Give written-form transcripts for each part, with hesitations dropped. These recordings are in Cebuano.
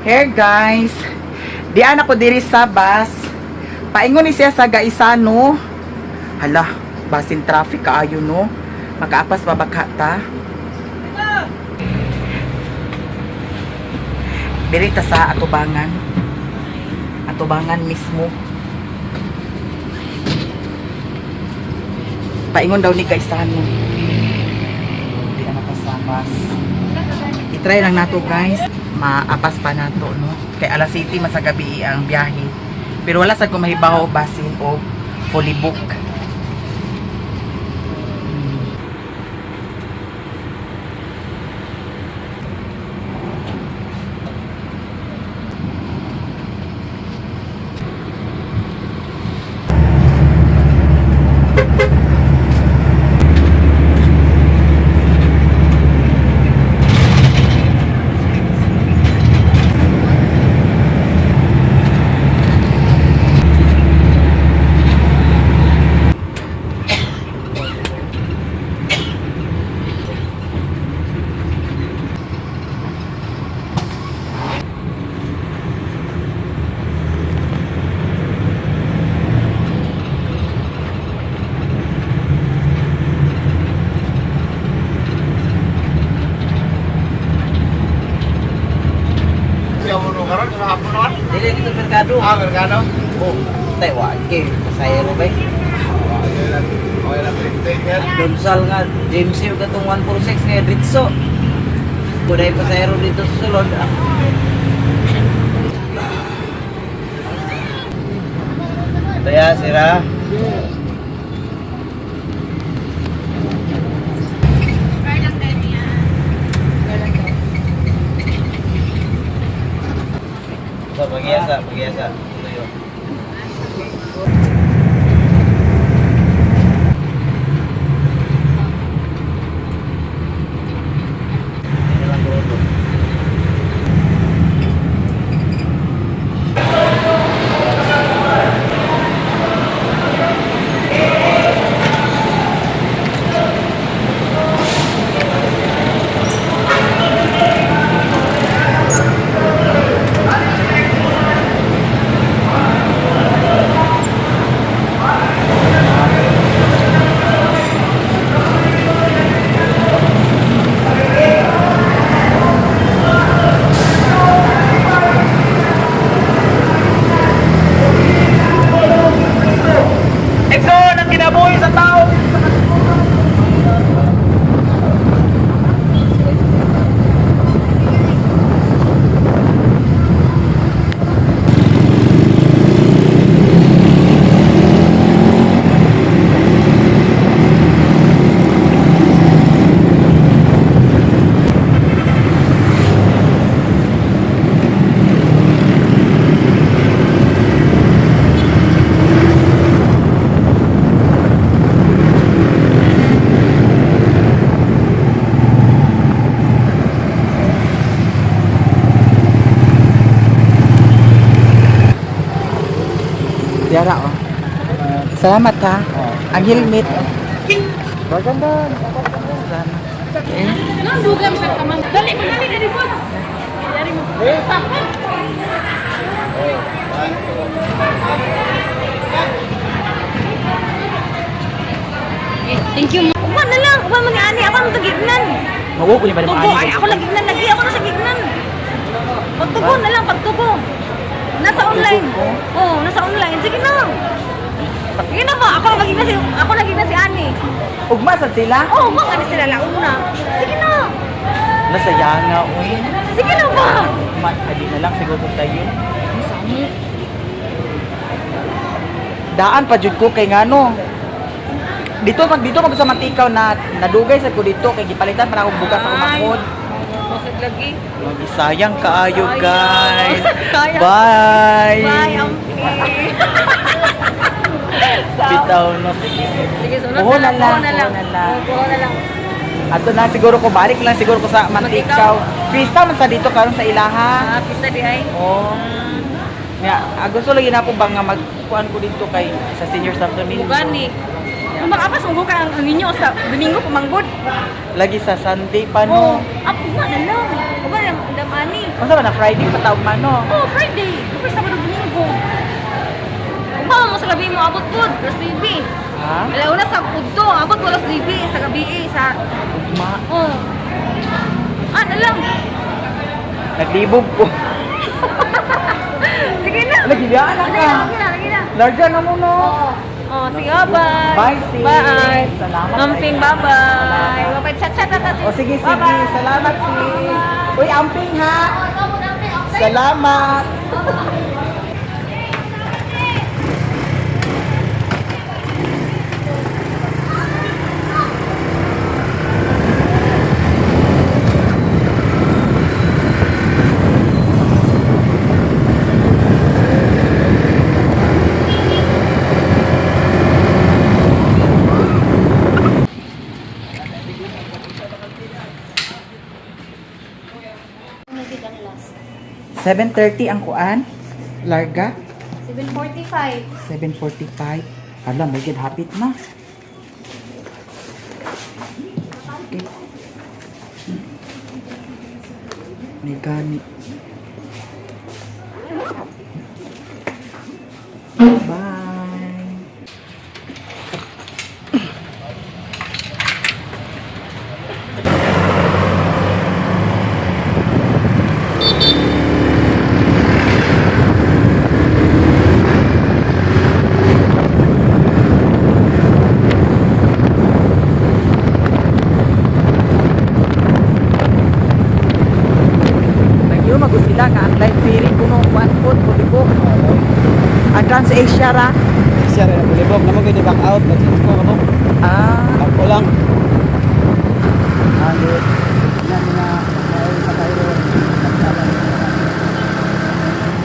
Hey guys, dian ako diri sa bus. Paingon ni siya sa Gaisano. Hala, basin traffic kaayo no. Makaapas pa ba ka ta? Diri ta sa Atubangan. Atubangan mismo. Paingon daw ni Gaisano. Dian ako sa bus. I-try lang nato guys. Maapas pa nato no. Kay alas 7 man sa gabi ang biyahe. Pero wala sad ko mahibaw basin o fully book. Dili dito merkado. Ah, merkado? Oh, tay wa ke pasayro bay. Okay lang, take care. Donsal nga James yung katong 146 nga Ritso. Kuday pasayro dito sa sulod. Ah. Kaya sira. So, pagyasa, pagyasa. Tuyo. Hindi lang grupo. Igsoon ang kinabuhi sa tao. Yara oh. Salamat ha. Ang helmet. Maganda. Salamat. Okay. Nang dugam sa kamang. Dali mo dali dali mo. Dali mo. Thank you. Uban na lang, uban man ani ako nang gignan. Mawo ko ni ba Tugo ay ako lang gignan lagi ako na sa gignan. Pagtugo na lang, pagtugo. Nasa online. Oo, nasa online. Sige na. Sige na ba? Ako lang gignan si ako lang gignan si ani. Ugma sad sila. Oo, oh, mga sila launa. Sige na. Nasaya nga uy. Sige na ba? Ma, adi na lang siguro tayo. Daan pa jud ko kay ngano. Dito mag sa Mantikaw na nadugay sa ko dito kay gipalitan para akong bugas ako mangod. Basag lagi. Sayang kaayo guys. Sayang. Bye. Bye, Ampi. Bitaw no sige. Sige, sunod Buho na na lang. lang, Buho na lang. buho na lang. Buho na lang. Ato na siguro ko balik lang siguro ko sa Mantikaw. Pista man sa dito karon sa ilaha. Ah, pista di ay. Oh. Nya, gusto lagi na ako ba nga magkuan ko dito kay sa senior Santo Niño. Bugani. Kung makapas mo ka ang inyo sa Domingo pamanggod. Lagi sa Sunday pa Oh, no. ah, ugma na lang. Ugma na lang madam ani. Unsa ba na Friday pa taog man no? Oh, Friday. Kapag Sabado, Domingo. Ugma mo sa gabi mo abot pod, alas 9. Ha? Alauna sa udto, abot mo alas 9 sa gabi eh, sa Ugma. oh. Ah, na lang. Naglibog ko. Sige na. Lagi na Sige ka. na, okay na, sige na. Larga na mo no. Oh, sige, bye. Bye, sis. Bye. Salamat. Amping, bye-bye. Bye-bye. Chat, chat, chat, chat. O sige, sige. Bye-bye. Salamat sis. Uy, amping ha. Salamat. Ang last. 7:30 ang kuan. Larga. 7:45. 7:45. Hala, may good hapit na. Okay. May gani. Bye. Nagyo magusila nga ang live ferry kuno one foot Bulibok. Ang Trans-Asia ra. Siya rin Bulibok namo gyud back out nag ko kamo. Ah, Back ko lang. Ano na na ay patay ro.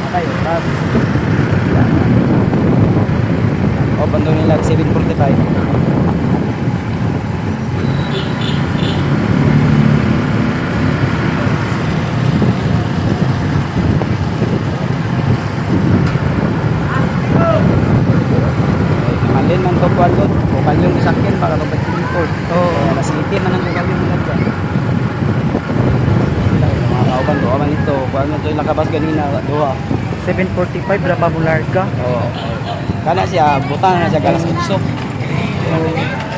Patay rab. O bandong nila 7:45. Malin man to kuan doon. Bukal yung isakyan para mapag-import. Oo. Kaya nasilipin man ang bukal yung mga dyan. Mga kauban, duha man ito. Kuan man ito yung nakabas ganina, duha. 7:45 ra ba mo larga? Oo. Kana siya, buta na siya galas 8.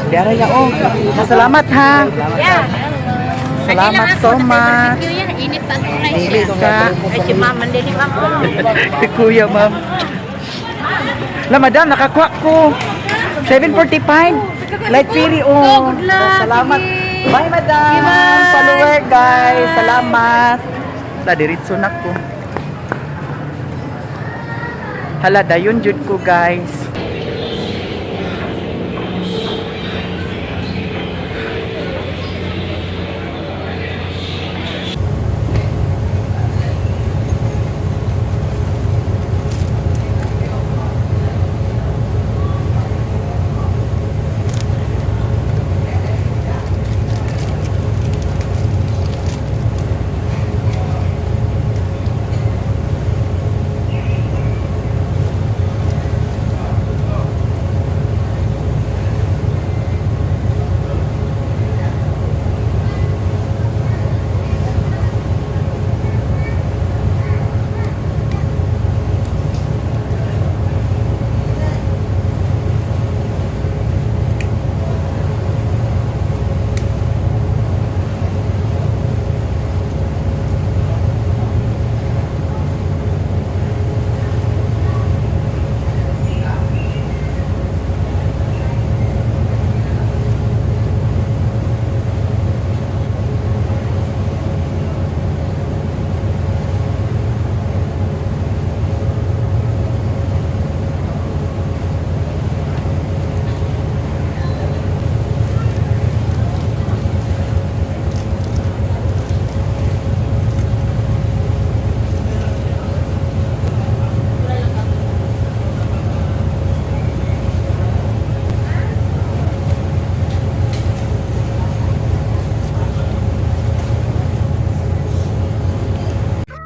Diara ya oh. Salamat ha. Yeah. Salamat so much. Barbecue yan. Init pa itong rice Dili yan. sa Ay, si mama. Dili mama. Kuya, ma'am. La madam, nakakuha ko. 7:45. Light ferry oh. Oh, good luck. Salamat. Sige. Bye, madam. Bye. Follower, guys. Salamat. La diretso na ko. Hala, dayon jud ko, guys.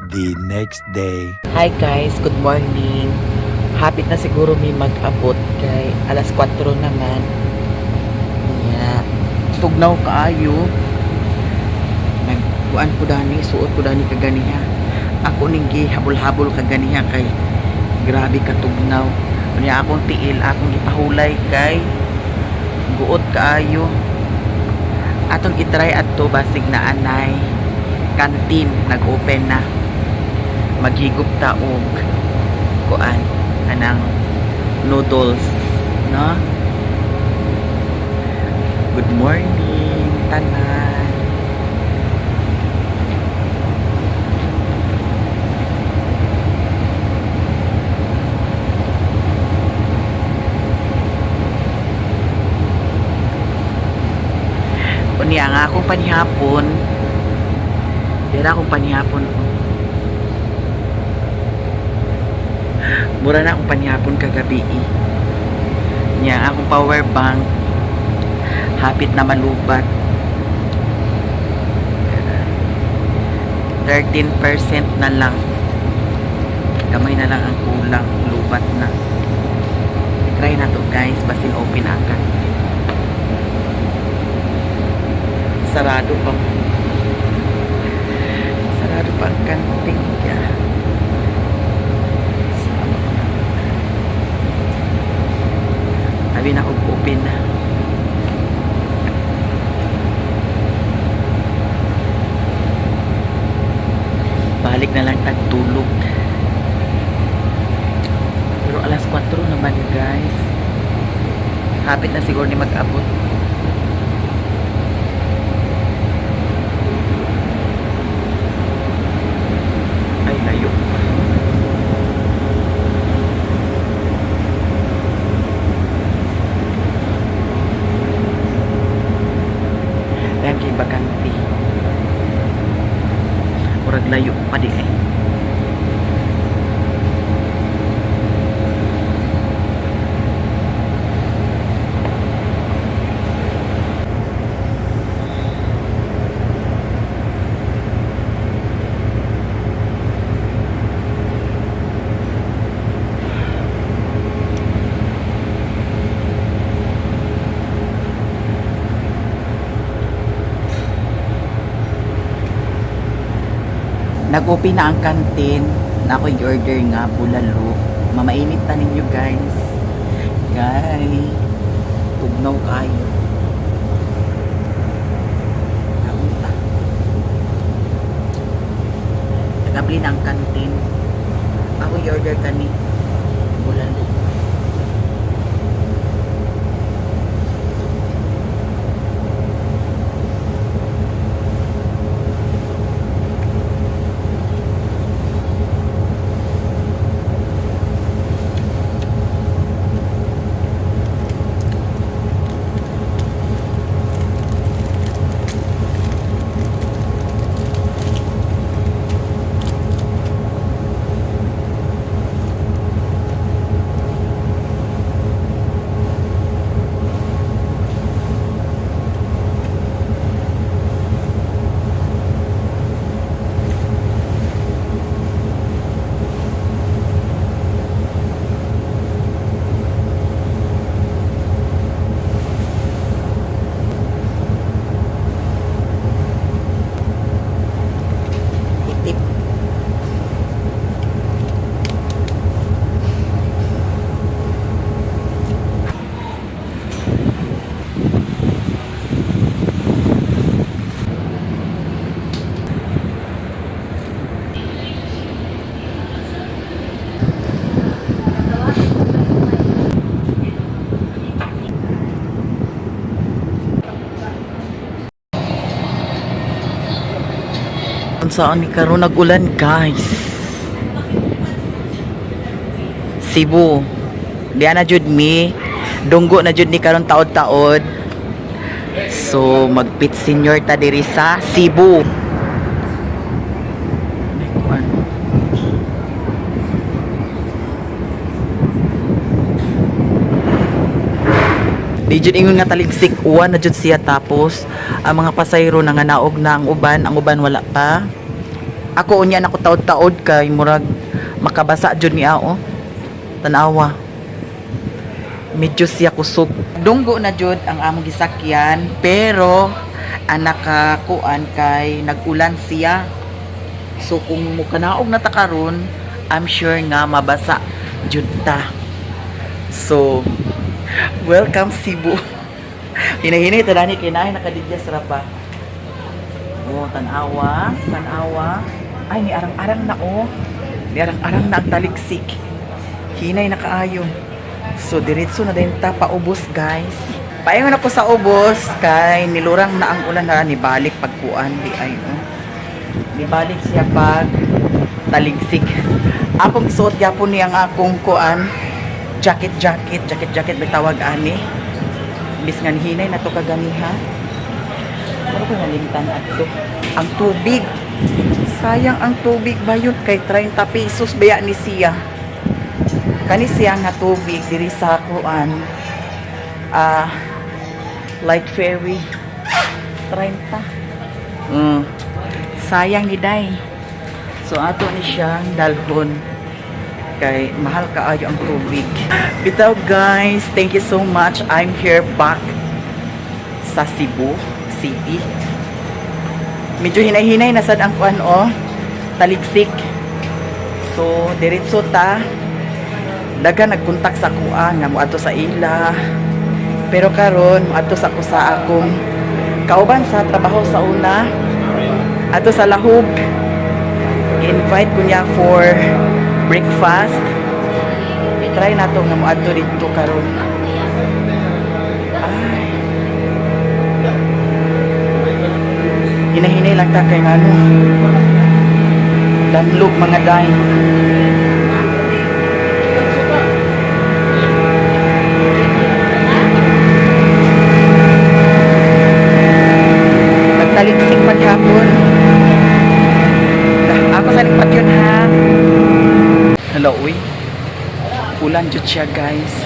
The next day. Hi guys, good morning. Hapit na siguro may mag-abot kay alas 4 naman. Tugnaw kaayo. Nagkuan ko dani, suot ko dani kaganiha. Ako ning gihabol-habol kaganiha kay grabe ka tugnaw. Unya akong tiil, akong gipahulay kay guot kaayo. Atong itry adto basig na anay kantin nag-open na. Maghigop ta og kuan anang noodles, no? Good morning, tanan. Unya nga akong panihapon. Dira akong panihapon. Oh. Mura na akong panihapon kagabi eh. Nya akong power bank hapit na malubat. 13% na lang. Kamay na lang ang kulang. Lubat na. I-try na to guys. Basin open na agad. Sarado pa. Sarado pa ang kanting. Yeah. Sabi na kung open na. Balik na lang tagtulog. Pero alas 4 naman guys. Hapit na siguro ni mag-abot. Ay, layo pa. Ayan kay Bakanti. Murag layo pa di eh. Nag-open na ang kantin na ako order nga bulalo. Mamainit na ninyo guys. Guys, tugnaw kayo. Kaunta. Nagabli na ang kantin. Ako order kani bulalo. Itip. Saan ni karon nag-ulan guys? Cebu. Diya na jud mi. Dunggo na jud ni karon taod-taod. So magpit senior ta diri sa Cebu. May kuan. Di jud ingon nga taligsik uwan na jud siya tapos ang mga pasayro nanganaog na ang uban wala pa. Ako unya nako taod-taod kay murag makabasa jud ni ao. Tanawa. Medyo siya kusog. Dunggo na jud ang among gisakyan, pero ang nakakuan kay nag-ulan siya. So kung mukanaog na ta karon, I'm sure nga mabasa jud ta. So welcome Cebu. Hinahinay ta dani kay naay nakadidyas ra pa. Oh, tanawa, tanawa. Ay, ni arang-arang na oh. Ni arang-arang na ang taligsik. Hinay na kaayo. So diretso na din ta paubos, guys. Paingon ako sa ubos kay nilurang na ang ulan na nibalik pagkuan di ay oh. Nibalik siya pag taligsik. Akong suot gyapon ni ang akong kuan jacket jacket jacket jacket may tawag ani. Bis nga hinay na to kaganiha. Pero ko nalimtan adto. Ang tubig. Sayang ang tubig bayot kay 30 pesos baya ni siya. Kani siya nga tubig diri sa kuan. Ah, light ferry 30. Sayang ni Day. So ato ni siyang dalhon kay mahal kaayo ang tubig. Bitaw guys, thank you so much. I'm here back sa Cebu City. Medyo hinay-hinay na sad ang kuan oh. Taligsik. So diretso ta. Daga nagkontak sa kuan nga moadto sa ila. Pero karon moadto sa ko sa akong kauban sa trabaho sa una. Adto sa Lahug. Invite ko niya for breakfast. I-try nato nga moadto didto karon. Ay. Hinahinay lang ta kay ngano. Danlog mga day. Nagtaliksik maghapon. Ako sa nagpat yun ha. Hello, uy. Ulan jud siya, guys.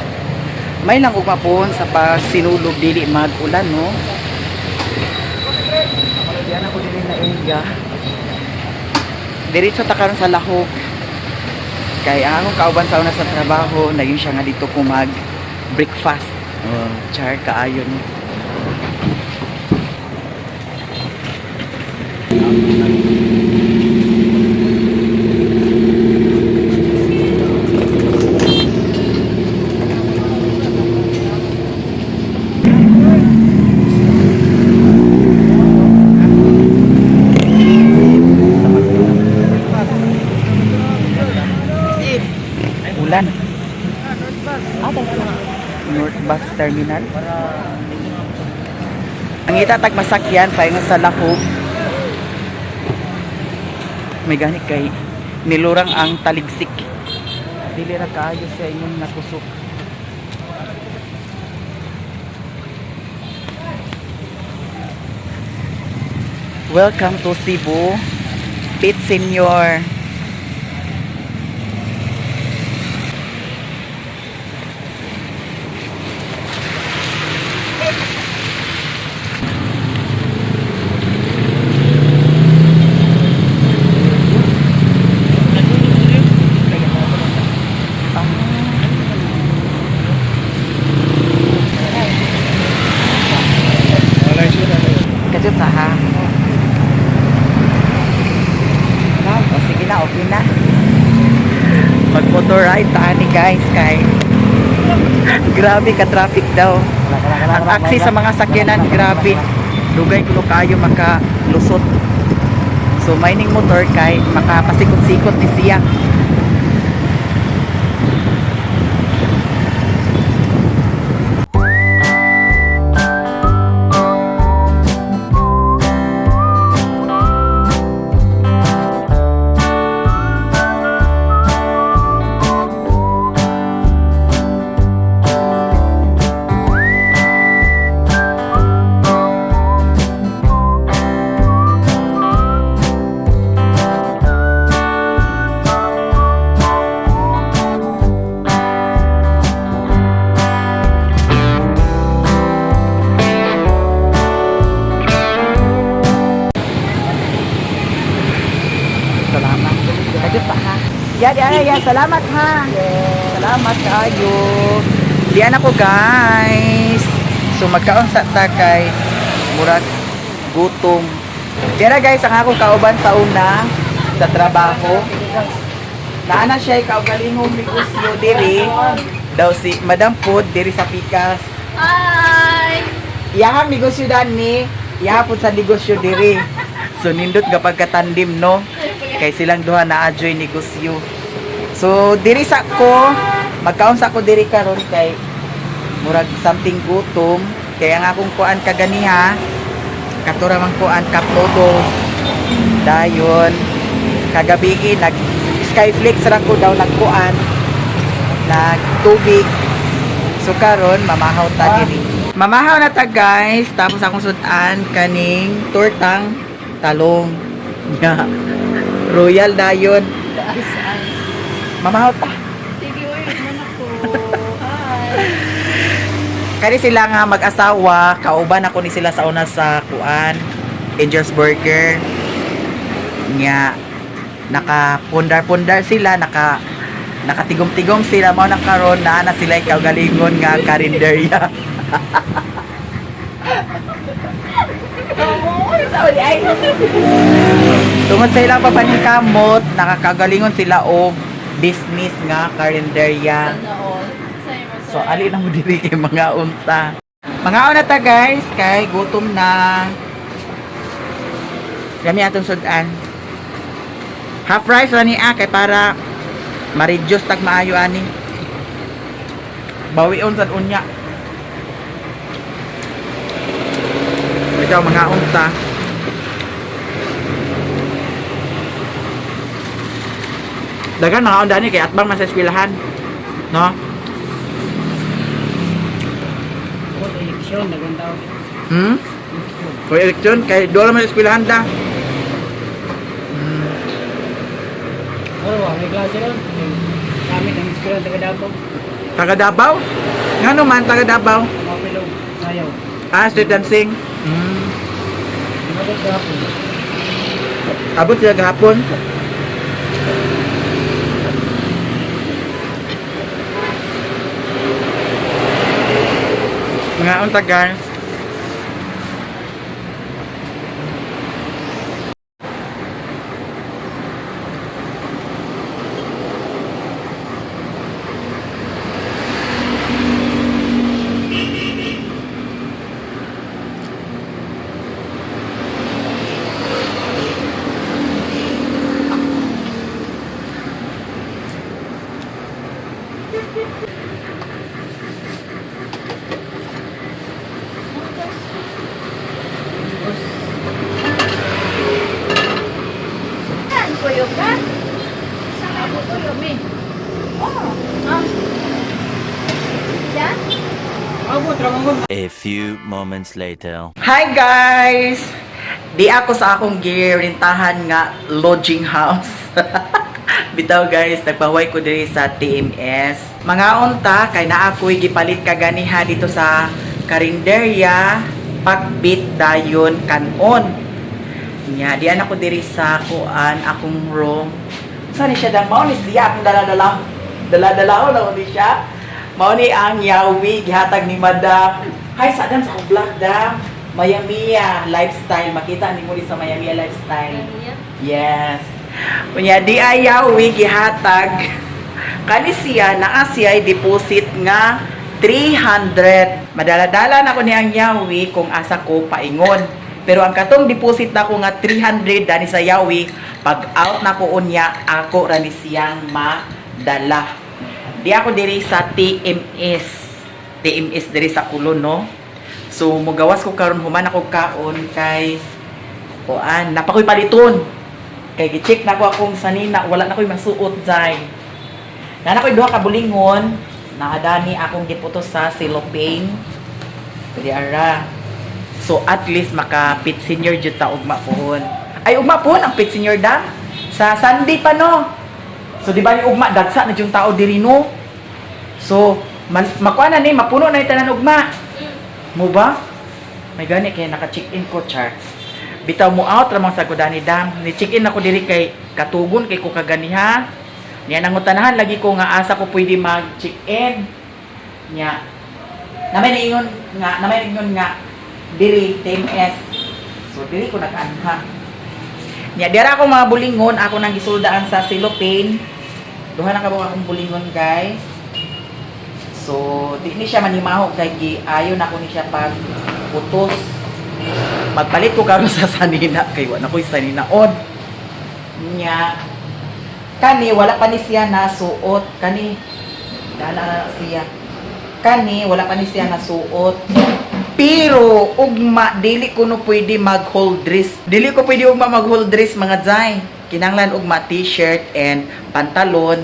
May lang ugma po sa pagsinulog dili mag-ulan, no? Diyan ako dili na area. Diretso ta karon sa Lahog. Kay ang akong kauban sa una sa trabaho, naging siya nga dito ko mag breakfast. Oh, char kaayo ni. Ulan. North Bus Terminal. Ang itatag masakyan paingon sa Lahog. May gani kay nilurang ang taligsik. Dili ra kaayo sa inyong nakusok. Welcome to Cebu. Pit Senior. Kajut sa ha. O sige na, okay na. Mag motor ride ta ni guys kay grabe ka traffic daw. Ang aksi sa mga sakyanan grabe. Dugay kuno kayo makalusot. So mining motor kay makapasikot-sikot ni siya. Salamat. Kajut pa ha. Ya, ya, ya. Salamat ha. Salamat kaayo. Diyan ako, guys. So magkaon sa ta kay murag gutom. Tira guys, ang akong kauban sa una sa trabaho. Naa na siya kaugalingong negosyo diri. Daw si Madam Food diri sa Pikas. Hi! Iyahang negosyo dani, iyaha pud sa negosyo diri. So nindot kapag katandim no, kay silang duha na adjoy negosyo. So diri sa ko, magkaon sa ko diri karon kay murag something gutom. Kaya ang akong kuan kaganiha, katura man kuan cup noodles. Dayon kagabi nag skyflix ra ko daw nagkuan nagtubig. So karon mamahaw ta diri. Mamahaw na ta guys, tapos akong sudan kaning tortang talong. Nya. Royal dayon. Mamahaw ta. Sige, uy, man ako. Hi! Kani sila nga mag-asawa, kauban ako ni sila sa una sa kuan, Angel's Burger. Nya naka pundar-pundar sila, nakatigom-tigom sila mao na karon naa na sila kaugalingon nga karinderya. Tungod sa ilang papaningkamot, nakakagalingon sila og business nga karinderya. Sana all. Sa'yo mo, So ali na mo diri kay mga unta. Mga una ta guys, kay gutom na. Kami atong sudan. Half rice ra ni ah, kay para ma-reduce tag maayo ani. Bawion sad unya. Ikaw mga unta. Dagan mga unta ni kay atbang man sa eskwelahan. No? Eleksyon, naganda. Hmm? Kung eleksyon, kay doon naman sa eskwelahan da. Pero may klase ron. Kami ng eskwela taga Davao. Taga Davao? Nga naman, taga Davao. Mga pilog, sayaw. Ah, street dancing. Hmm. Abot gahapon. Abot sila gahapon. Mga unta guys. Saan kuyo ka? Saan ako kuyo, mi? Oh. Ah. Yan? Abot, ramon. A few moments later. Hi guys! Di ako sa akong girintahan nga lodging house. Bitaw guys, nagpahuway ko diri sa TMS. Mga unta kay naa ako'y gipalit kaganiha dito sa Karinderya, Pakbit dayon kanon. Nya, di ako diri sa kuan akong room. Sa ni siya dang mao ni siya akong dala-dala. Dala-dala na ni siya. Mao ni ang yawi gihatag ni Madam. Hi sa dam sa akong vlog dam. Mayamiya lifestyle makita nimo ni sa Mayamiya lifestyle. Yes. Unya di ayaw wi gihatag. Kani siya naa siya deposit nga 300. Madala-dala na ko ni ang yawi kung asa ko paingon. Pero ang katong deposit na ko nga 300 dani sa yawi, pag out na ko unya ako ra ni siyang madala. Di ako diri sa TMS. TMS diri sa Kulon no. So mugawas ko karon human ako kaon kay kuan napakoy paliton. Kay gi-check na ko akong sanina, wala na ko'y masuot jay. Na na ko'y duha ka bulingon, naadani akong giputos sa cellophane. Pwede ara. So at least maka pit senior jud ta ugma pohon. Ay ugma pohon ang pit senior da. Sa Sunday pa no. So di ba ni ugma dagsa na jud tao diri no. So man, makuha na ni mapuno na ni tanan ugma. Mo ba? May gani kay naka-check-in ko char. Bitaw mo out ramang sa ni dam. Ni check-in ako diri kay katugon kay ko kaganiha. Niya nangutanahan lagi ko nga asa ko pwede mag-check-in. Nya. Namay naingon nga, namay naingon nga diri TMS. So diri ko nag-anha. Nya dira ako mga bulingon, ako nang gisuldaan sa cellophane. Duha na ka buok akong bulingon, guys. So, di ni siya manimaho kay giayo na ko ni siya pag utos. Magpalit ko karon sa sanina kay wa na ko'y sanina on. Nya kani wala pa ni siya nasuot kani dala na siya. Kani wala pa ni siya nasuot. Pero ugma dili ko no pwede mag hold dress. Dili ko pwede ugma mag hold dress, mga zay. Kinanglan ugma t-shirt and pantalon.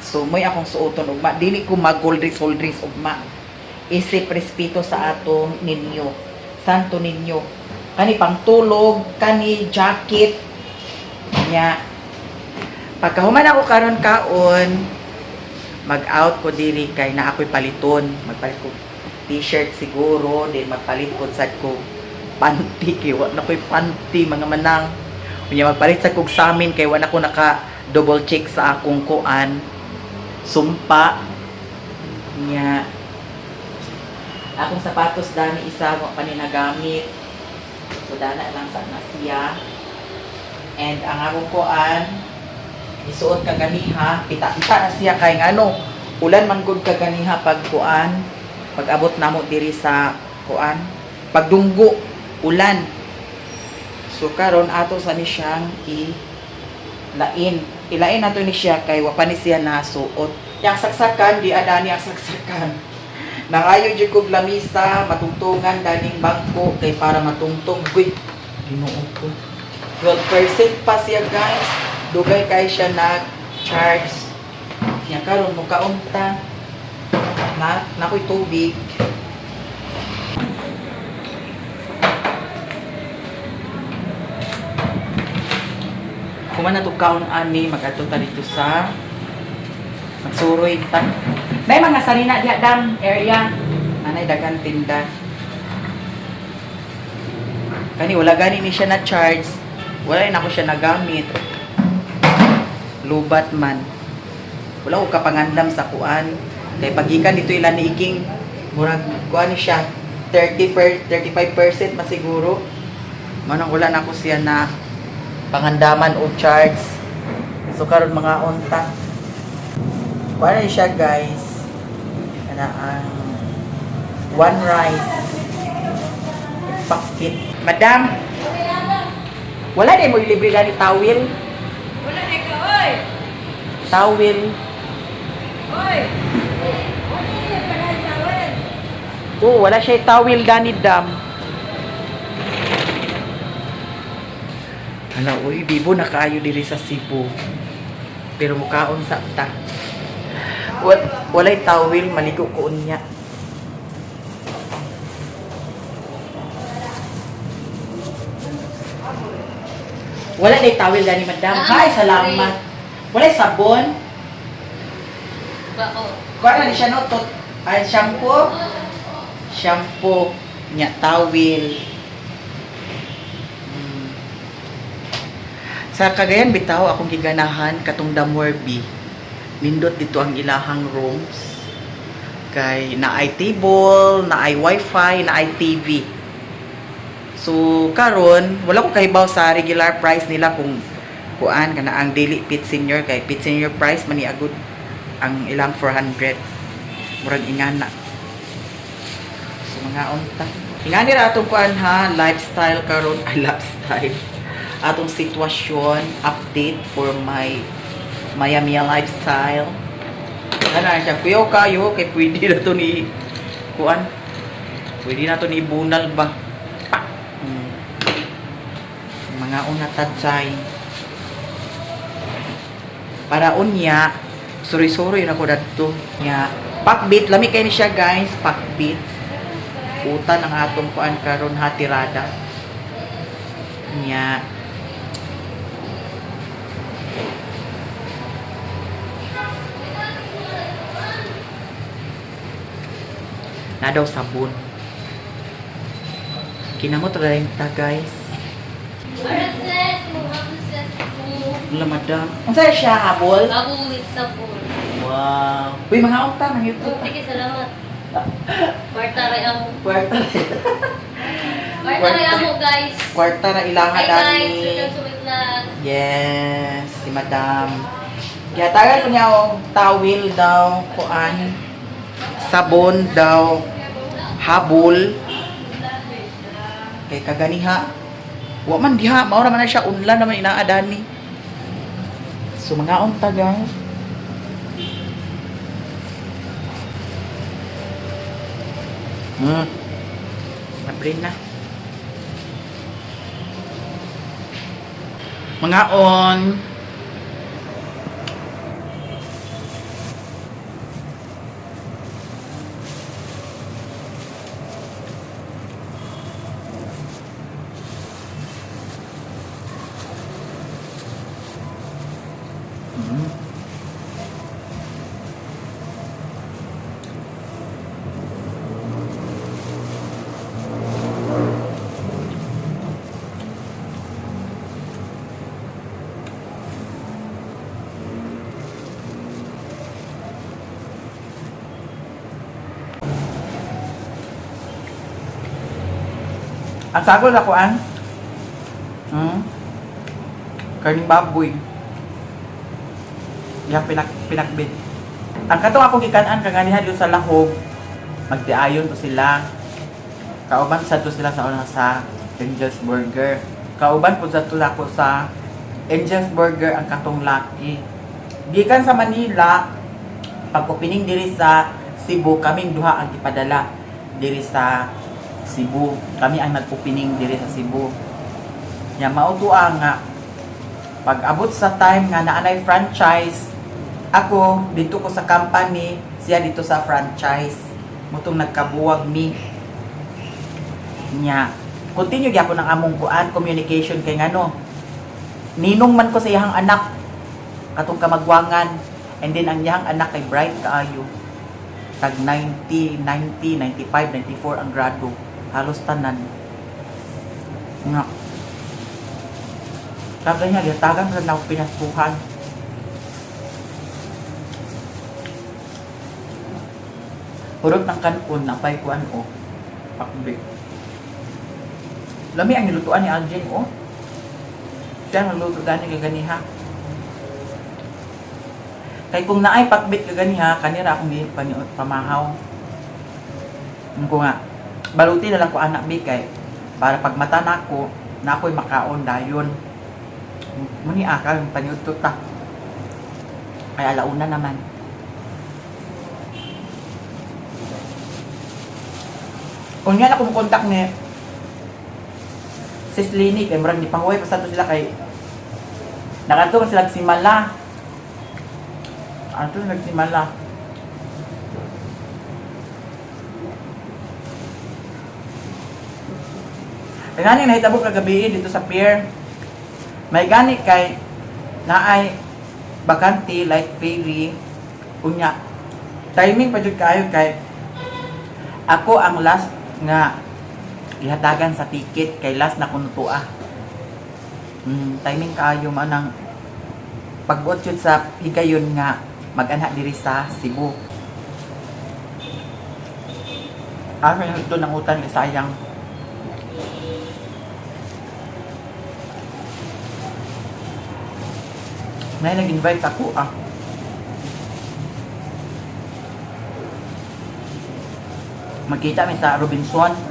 So mo'y akong suoton ugma. Dili ko mag hold dress, hold dress ugma. Isip respeto sa atong ninyo. Santo ninyo. Kani pangtulog, kani jacket. Nya. Pagkahuman ako karon kaon, mag-out ko diri kay na ako'y paliton. Magpalit ko t-shirt siguro, then magpalit ko sad ko panty kay wa na ko'y panty, mga manang. Unya magpalit sad kog samin kay wa na ko naka double check sa akong kuan sumpa. Nya akong sapatos dani isa wa pa ni nagamit. So dana lang sa na siya. And ang akong kuan isuot kaganiha, pita-pita na siya kay ngano, ulan man gud kaganiha pag kuan, pag abot namo diri sa kuan, pagdunggo ulan. So karon ato sa ni siyang i lain. Ilain nato ni siya kay wa pa ni siya nasuot. Yang saksakan di adani ang saksakan. Nangayo jud kog lamisa, matungtungan daning bangko kay para matungtong. Uy, Ginoo ko. 12% pa siya, guys. Dugay kay siya nag-charge. Nya karon mo kaunta. Na nakoy tubig. Kuman na to kaon ani, magadto ta dito sa magsuroy ta. May mga sarina diha dam area. Anay daghan tinda. Kani wala gani ni siya na charge. Wala na ako siya nagamit. Lubat man. Wala ko kapangandam sa kuan. Kay pagikan dito ila ni Iking murag kuan ni siya 30 per 35% masiguro. Manang wala na ako siya na pangandaman o charge. So karon mga unta. Kuan na siya, guys. Kana ang one rice. Pakit. Madam, wala din mo libre gani tawil. Wala na ka, oy! Tawil. Oy! Oh, wala siya tawil gani dam. Hala, uy, bibo na kaayo diri sa Cebu. Pero mukaon sa ta. Walay tawil, maligo ko unya. Wala na tawil gani, madam. Hi, salamat. Walay sabon. Bao. Kuha na ni siya no, tot, ay, shampoo. Shampoo, nya tawil. Sa Cagayan bitaw akong giganahan katong Damorbi. Nindot dito ang ilahang rooms. Kay naay table, naay wifi, naay TV. So karon wala ko kahibaw sa regular price nila kung kuan kana ang daily pit senior kay pit senior price man ni agud ang ilang 400 murag ingana. So mga unta. Ingani ra atong kuan ha, lifestyle karon, ay lifestyle. Atong sitwasyon update for my Miami lifestyle. Kana siya kuyaw kayo kay pwede na to ni kuan. Pwede na to ni bunal ba. Pa. Mga una tadsay. Para unya, suri-suri na ko dadto. Nya, pakbit lami kay ni siya, guys, pakbit. Utan ang atong kuan karon ha, tirada. Nya. Na daw sabon. Kinamot ra rin ta, guys. Wala, madam. Unsa siya habol? Bago with sabon. Wow. Uy, mga unta, mga YouTube. Sige, salamat. Kwarta rin ang Kwarta. Kwarta rin ako, guys. Kwarta na ilaha Hi, guys. dani. Welcome to my vlog. Yes, si Madam. Gihatagan ko niya og tawil daw, kuan, sabon daw, habol. Kay kaganiha. Wa man diha, mao ra man na siya unlan naman inaadani. So mga unta guys. April na. Mga on. Ang sagol ako ang karning baboy. Yang pinakbit. Ang katong akong gikan-an kaganihan dito sa lahog, magtiayon to sila. Kauban sa to sila sa una sa Angel's Burger. Kauban po sa tula ko sa Angel's Burger ang katong laki. Gikan sa Manila, pag opening diri sa Cebu, kaming duha ang ipadala diri sa Cebu. Kami ang nag-opening diri sa Cebu. Nya mao to nga pag abot sa time nga naanay franchise, ako dito ko sa company, siya dito sa franchise. Mutong nagkabuwag mi. Nya continue gyapon ang among kuan communication kay ngano. Ninong man ko sa iyang anak katong kamagwangan, and then ang iyang anak kay bright kaayo. Tag 90, 90, 95, 94 ang grado. Halos tanan. Nga. Sabi niya, gitagan sa na pinasuhan. Hurot ng kankun, napay kuan o. Pakbik. Lami ang nilutuan ni Aljen o. Siya ang nagluto gani kaganiha. Kay kung naay pakbit kaganiha, kanira akong pamahaw. Ko nga, baluti na lang ko anak bi kay para pag mata nako, na ako'y makaon dayon. Muni akal paniudto ta. Kay alauna naman. Unya na kumukontak ni Sis Lini kay murag gipahuway pa sa to sila kay nakadto man sila simala. Ato nagsimala. Kaya gani nahitabo kagabi dito sa pier. May gani kay naay bakante light ferry unya. Timing pa jud kaayo kay ako ang last nga gihatagan sa ticket kay last na kuno tuah. Timing kaayo man ang pagbuot jud sa higayon nga mag-anha diri sa Cebu. Asa yung ito ng utan kay sayang. May nag-invite ako ah. Magkita mi sa Robinson.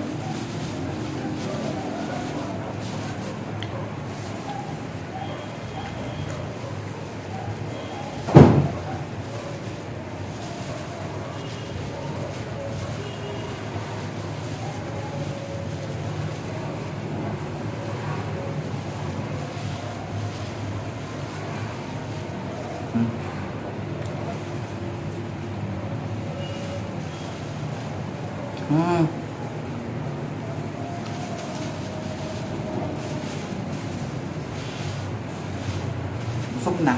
Busog na.